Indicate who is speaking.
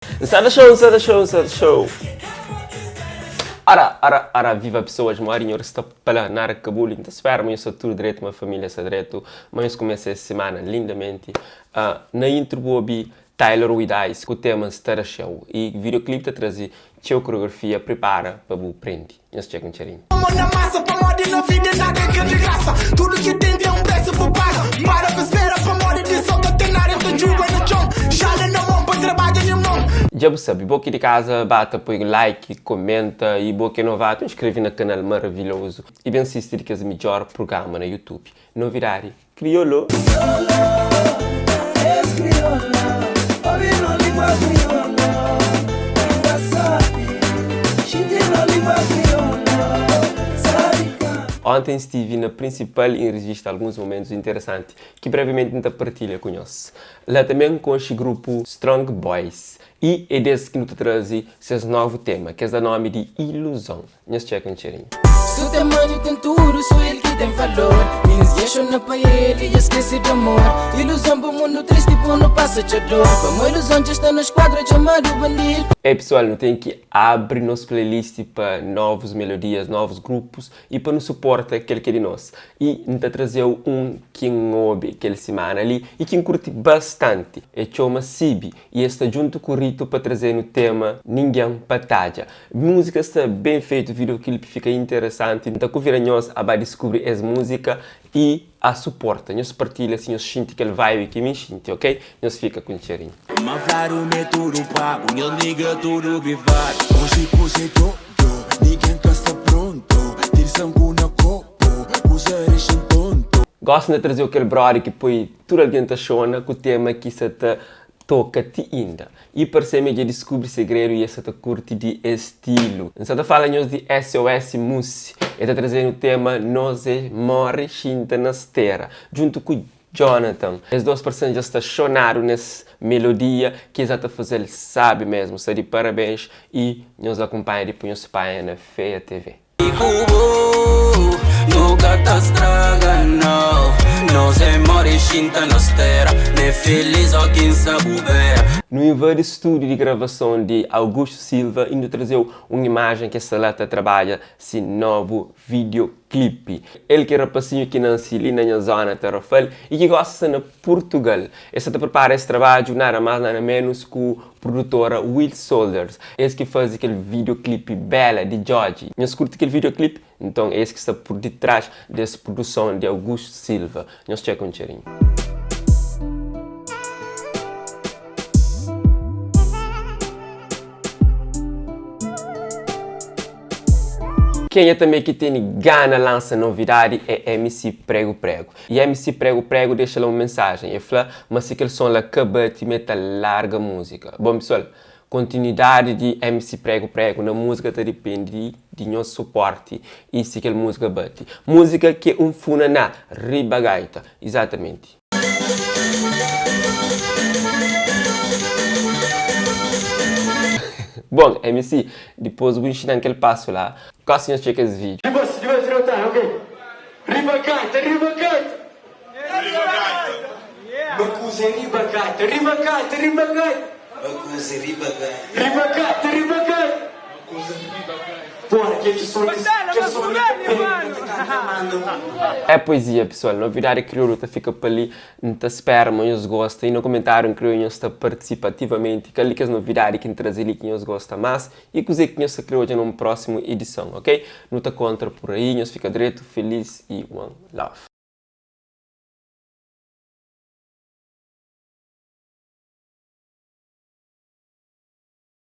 Speaker 1: N sta na show, N sta na show, N sta na show. Ora, ora, ora, viva pesoas, modi nhos sta pa la na Rakabuli. N ta spera ma nhos sta tudu dretu, ma familia sta dretu, ma nhos kumesa es simana lindamenti. Na intro bu obi Tyler with Ice ku tema N sta na show y videoclip ta traze txeu koreografia, pripara pa bu prende. Nhos txeka un txerinhu.
Speaker 2: Mô na masa pamodi na vida nada é ka di grasa Tudu ki ten ten un presu pa paga Para pa spera pamodi di so ka ten nada Ta djuba na txon, xala na mon pa trabadja nha mon.
Speaker 1: Dja bu sabe, bo ki di kaza ba ta poi like, komenta y bo ki é novatu inskreve na kanal maravilhozu y ben sisti di kes midjor prugama na YouTube. Novidadi Kriolu. Onten stive na prinsipal y N rijista alguns momentus interesanti ki brevimenti N ta partilha ku nhos. La tanbe N konxe grupu Strong Boys y é des ki nu ta traze ses novu tema ki es da nomi di Iluzon. Nhos txeka un txerinhu.
Speaker 3: Su ten money ten tudu, so el ki ten valor Minis dja xona pa el i dja skese di amor Iluzon pa mundu tristi pô-nu pasa txeu dor Pamó iluzon dja sta na skuadra txomadu bandidu.
Speaker 1: Ei pessoal, nu ten ki abri nos playlist pa novus melodias, novus grupus i pa nu suporta kel ki é di nos. I N ta traze-u un ki N obi kel simana li i ki N kurti bastanti. E txoma Sibi i e sta djuntu ku Rito pa traze-nu tema Ningen pa Tadja. Múzika sta ben fetu, videoclip fika interesanti. N ta kuvida nhos a ba diskubri es múzika i a suporta. Nhos partilha si nhos xinti kel vibe ki mi xinti, ok? Nhos fika ku txerinhu.
Speaker 4: Ma fladu m'é tudu pagu, nhas nigga tudu grifadu. Oji kuza é dodo, ningen ka sta pronto. Tira sangu na kopu, kuza dexa-m tonto.
Speaker 1: Gosi N ta traze-u kel brother ki poi tudu algen ta xona ku tema ki sa ta toka ti inda. I parse ma dja diskubri segredu i e sa ta kurti di es stilu. N sa ta fala nhos di SOS Musi. E ta traze-nu tema Nos é More Xinta na Stera, djuntu ku Jonathan. Es dos parse dja sta xonadu nes melodia ki es a ta faze-l sabi mesmu. Sta di parabens i nhos akunpanha di pui nhos panha na Feia TV.
Speaker 3: Ku bo nu ka ta straga nau Nos é more xinta nos tera N'é feliz ó ki N sa bu bera.
Speaker 1: Nu invadi stúdiu di gravason di Augusto Silva i nu traze-u un imajen ki el sta la ta trabadja si novu videoclipe. El ki é rapasinhu ki nansi li na nha zóna Tarrafal i ki gosi sta na Purtugal. El sta ta pripara es trabadju nada más nada ménus ku Produtora Will Soldiers, es ki faze kel videoclip Bela di Djodje. Nhos kurti kel videoclip? Nton es ki sta por ditras des produson di Augusto Silva. Nhos txeka un txerinhu. Kenha tanbe ki tene gana lansa novidadi é MC Prego Prego. I MC Prego Prego dexa la un mensajen, e fla ma si kel son la ka bati ma e ta larga muzika. Bon pesoal, kontinuidadi di MC Prego Prego na muzika ta dipendi di nhos suporti i si kel muzika bati. Muzika ki é un funaná riba gaita, izatamenti. Bon MC, dipos bu inxinan kel pasu la, gosi nhos txeka es video.
Speaker 2: Dipos, dipos, ok. Riba gaita, riba gaita. Riba gaita. Makuza riba gaita, riba gaita, riba gaita. Makuza riba gaita. Riba gaita, riba gaita. Makuza riba gaita. Porra, kel ki som li, kel som li ta pega, ta kanta, manda mundu.
Speaker 1: É poesia pessoal, novidadi kriolu ta fika pa li, N ta spera ma nhos gosta i na komentariu N kre nhos ta partisipa ativamenti kal di kes novidadi ki N traze li ki nhos gosta mas I kuzê ki nhos ta kre odja na un prósimu edison, ok? Nu ta kontra pur aí, nhos fika dretu, feliz i one love.